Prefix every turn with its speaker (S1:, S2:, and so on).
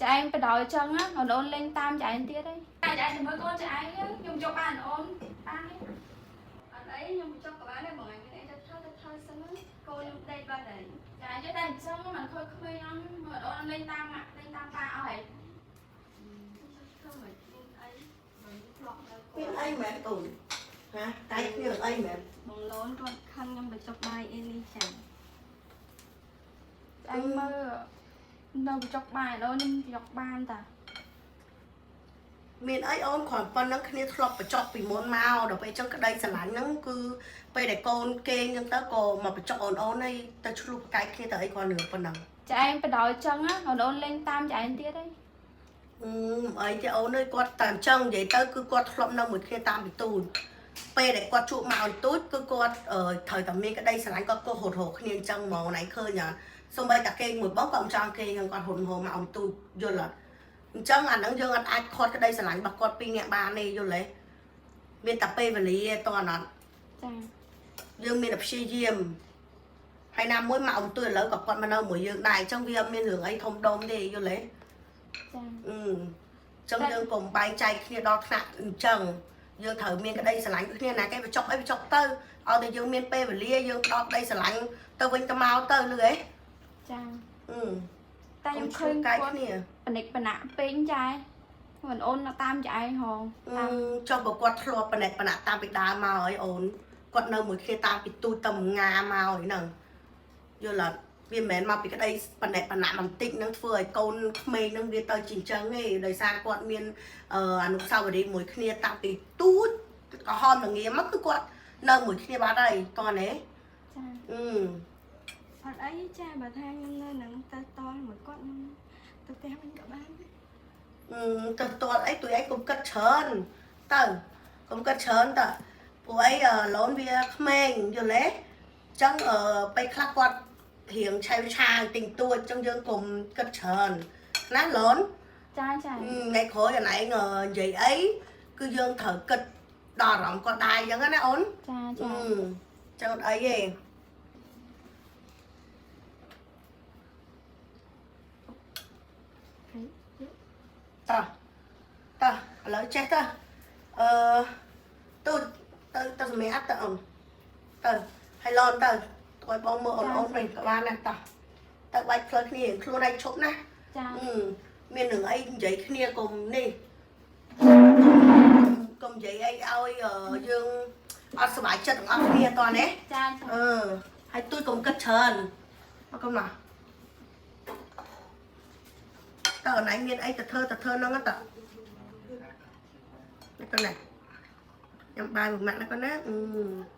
S1: ចែងបដោយចឹងណាអូនអូនលេងតាមចែងទៀតហើយតែចែងទៅមើលកូនចែងខ្ញុំចុកបានអូនបាន
S2: អត់អីខ្ញុំចុកក៏បានដែរបងឯងមានអីទៅធ្វើទៅធ្វើសិនណាកូនខ្ញុំដេកបាត់ហើយ
S1: ចែងចេះតែអញ្ចឹងមិនខូចក្មេងអត់មើលអូនលេងតាមម៉ាក់លេងតាមប៉ាអស់ហើយ
S2: ធ្វើមិនមានអីបងធ្លាប់នៅកូ
S3: មាន
S2: ន
S3: អីមែនកូនហ៎តែគ្នាអីមែន
S2: បងលូនគាត់ខឹងខ្ញុំទៅចុកបាយអីនេះចា
S1: ចែងមើលនៅបញ្ចុកបាយអូនខ្ញុំបញ្ចុកបានតា
S3: មានអីអូនគ្រាន់ប៉ុណ្្នឹងគ្នាធ្លាប់បញ្ចុកពីមុនមកដល់ពេលអញ្ចឹងក្តីស្រឡាញ់ហ្នឹងគឺពេលដែលកូនគេងអញ្ចឹងទៅក៏មកបញ្ចុកអូនអូនឯងទៅឆ្លោះប្រកែកគ្នាទៅអីគ្រាន់រឿងប៉ុណ្ណឹង
S1: ចែងបដោយចឹងណាអូនអូនលេងតាមចែងទៀតហើយ
S3: អឺអីទេអូនអើយគាត់តែអញ្ចឹងនិយាយទៅគឺគាត់ធ្លាប់នៅមួយគ្នាតាមពីទូលពេលដែលគាត់ជួបមកអូនទូចគឺគាត់ត្រូវតែមានក្តីស្រឡាញ់គាត់ក៏ហត់រកគ្នាអញ្ចឹងហ្មងណៃឃើញអត់សូម្បីតែគេងមួយបងក៏មិនចង់គេងគាត់ហត់ហោមកអូនទូចយល់អត់អញ្ចឹងអាហ្នឹងយើងអត់អាចខាត់ក្តីស្រឡាញ់របស់គាត់ពីរនាក់បានទេយល់ទេមានតែពេលវេលាតអត់
S1: ចា
S3: យើងមានតែព្យាយាមហើយណាមួយមកអូនទូចឥឡូវក៏គាត់មកនៅមួយយើងដែរអញ្ចឹងវាអត់មានរឿងអីធំដុំទេយល់ទេ
S1: ចា
S3: អឺចឹងយើងកុំបែងចែកគ្នាដល់ថ្នាក់អញ្ចឹងយើងត្រូវមានក្តីស្រឡាញ់គ្នាណាគេបញ្ចុកអីបញ្ចុកទៅឲ្យតែយើងមានពេលវេលាយើងផ្ដល់ក្តីស្រឡាញ់ទៅវិញទៅមកទៅលឺអី
S1: ចា
S3: អឺ
S1: តែខ្ញុំឃើញ
S3: កែ
S1: គាត់
S3: គ្នា
S1: បនិកបណៈពេញចែអូនអូនតាមចែងហង
S3: អឺ
S1: តាម
S3: ចុះបើគាត់ធ្លាប់បណិតបណៈតាមពីដើមមកហើយអូនគាត់នៅមួយគ្នាតាមពីទូចទៅងាមកហើយហ្នឹងយល់អត់វាមិនមែនមកពីក្តីបណិតបណៈបន្តិចហ្នឹងធ្វើឲ្យកូនក្មេងហ្នឹងវាទៅជាអញ្ចឹងទេដោយសារគាត់មានអនុស្សាវរីយ៍មួយគ្នាតាំងពីទូចក្រហមល្ងាមកគឺគាត់នៅមួយគ្នាបាត់ហើយតោះណា
S1: ចា
S3: អឺ
S2: អត់អីចាបើថាខ្ញុំនៅនឹងទៅតល់មួយគាត់ខ្ញុំទៅផ្ទះវិញក៏បានដែរ
S3: អឺទៅតតអីទួយឯងកុំគិតច្រើនទៅកុំគិតច្រើនតើពួកអីឡូនវាក្មេងយល់ទេអញ្ចឹងអឺពេលខ្លះគាត់រៀងឆែវឆាវតិចតួចអញ្ចឹងយើងកុំគិតច្រើនណាឡូន
S1: ចាចា
S3: ថ្ងៃក្រោយអនឯងនិយាយអីគឺយើងត្រូវគិតដល់អារម្មណ៍គាត់ដែរអញ្ចឹងណាអូន
S1: ចាចា
S3: អឺចឹងអត់អីទេតោះតោះឥឡូវចេះទៅអឺទូចទៅទៅសម្រាប់ទៅអូនទៅហើយឡនទៅឲ្យបងមើលអូនអូនវិញក៏បានដែរតោះទៅបាច់ផ្លូវគ្នាខ្លួនឯងឈប់ណា
S1: ចា
S3: អឺមានរឿងអីនិយាយគ្នាកុំនេះកុំនិយាយអីឲ្យយើងអត់សប្បាយចិត្តទាំងអស់គ្នាតោះណា
S1: ចាចា
S3: អឺហើយទួយកុំគិតច្រើនអរគុណណាតើអនឯងមានអីទៅធ្វើទៅធ្វើហ្នឹងតើនេះកូនណាញ៉ាំបាយមួយម៉ាក់ណាកូនណាអឺ